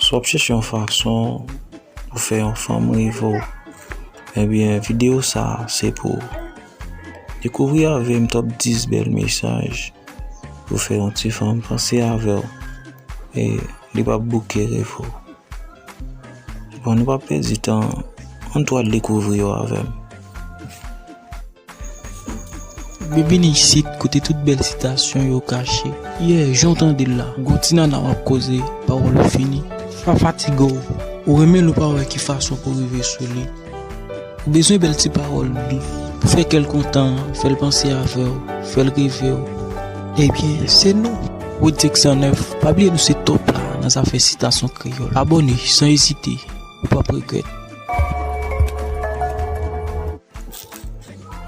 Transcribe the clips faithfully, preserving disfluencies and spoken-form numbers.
Si w ap chèche yon fason pou fè yon fanm reve w, ebyen, videyo sa a se pou ou. Dekouvri avè m top dis bèl mesaj pou fè yon ti fanm panse avè w e li p ap bouke reve w. Bon, nou pa pèdi tan, ann tou al dekouvri yo avè m. Byenvini isit, kote tout bèl sitasyon yo kache. Yeah, jan w tande l la, gon ti nana w ap koze, pawòl ou fini. Pa fatige w, ou renmen l ou pa wè ki fason pou rive sou li. Ou bezwen bèl ti pawòl dous, pou fè kè l kontan, fè l panse avè w, fè l reve w. Ebyen, se nou. Wid Six cent neuf, pa bliye nou se top la nan zafè sitasyon kreyòl. Abòne san ezite, ou p ap regrèt.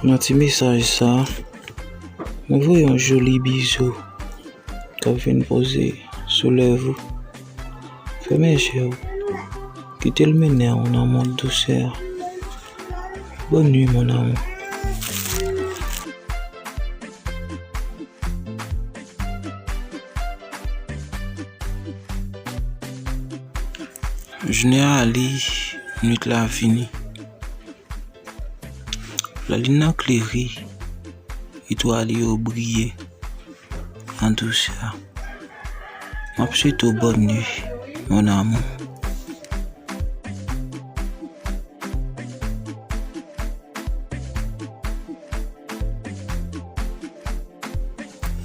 Nan ti mesaj sa, mwen voye yon joli bizou k ap vin poze sou lèv ou. Fèmen je w, kite l mennen w nan mond dousè a. Bonne nuit, mon amour. Jounen ale, nwit la vini. Lalin nan klere, etwal yo briye an dousè. M ap swete w bonne nuit, mon amour.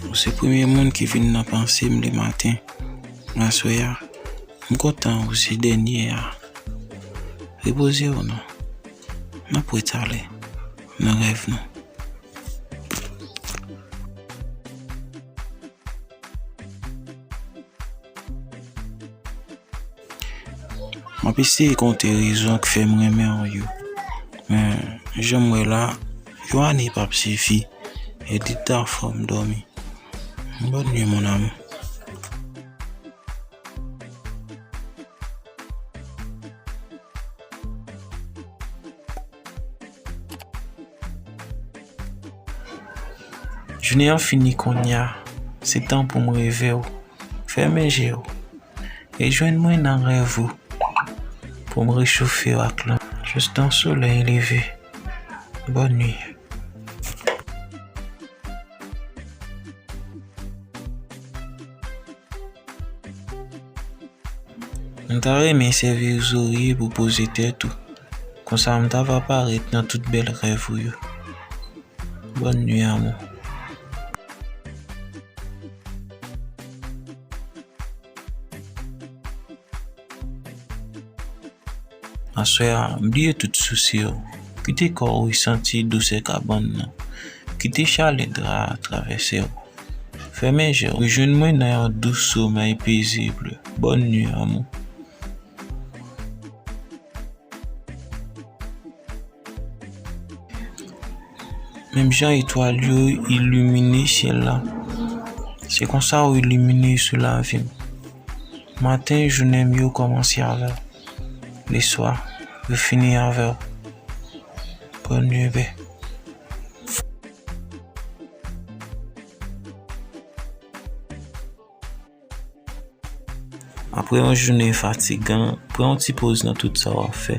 Ou se premye moun ki vin nan panse m lematen. Aswè a, m kontan ou se dènye a. Repoze w non. N ap wè talè nan rèv nou. M ap eseye konte rezon k fè m renmen w yo. Men, jan m wè la, yon ane p ap sifi. E li ta fò m dòmi. Bonne nuit, mon amour. Jounen an fini kounye a, se tan pou m reve w. Fèmen je w e jwenn mwen nan rèv ou pou m rechofe w ak lanmou. Jistan solèy leve. Bonne nuit. M ta renmen sèvi zorye pou poze tèt ou. Konsa m ta va parèt nan tout bèl rèv ou yo. Bonne nuit, amour. Aswè a, bliye tout sousi w. Kite kò w resanti dousè kabann nan. Kite chalè dra a travèse w. Fèmen je w. Rejwenn mwen nan yon dous somèy pezib. Bonne nuit, amour. Menm jan etwal yo ilimine syèl la, se konsa ou ilimine sou lavi m. Maten jounen m yo kòmanse avè w. Leswa yo fini avè w. Bonne nuit, bè. Apre yon jounen fatigan, pran yon ti poz nan tout sa w ap fè.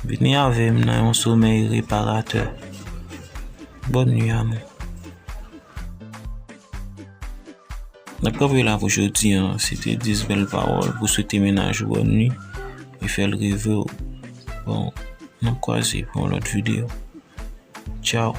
Vini avè m nan yon somèy reparatè. Bonne nuit, amour. N ap kanpe la pou jodi a. Se te dis bèl pawòl pou swete mennaj ou bonne nuit e fè l reve w. Bon, n ap kwaze pou yon lòt videyo. Tchaw.